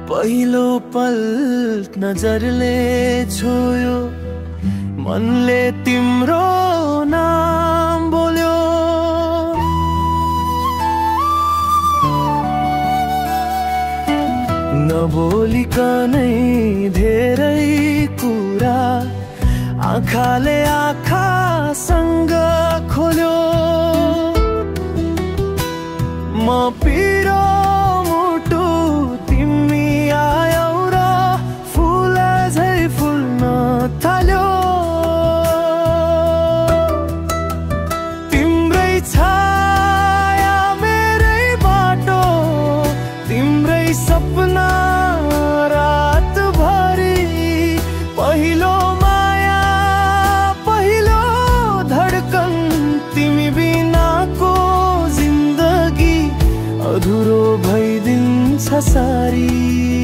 पहिलो पल नजरले छोयो, मनले तिम्रो नाम बोल्यो। नबोलिकनै धेरै कुरा आँखाले आँखासँग खोल्यो। म पिरो मुटु तिमी आयौ र फुल झै फुल्न थाल्यो। तिम्रै छाया मेरै बाटो, तिम्रै सपना रातभरि। पहिलो माया पहिलो धडकन, तिमी बिनाको जिन्दगी अधुरो भइदिन्छ सारी।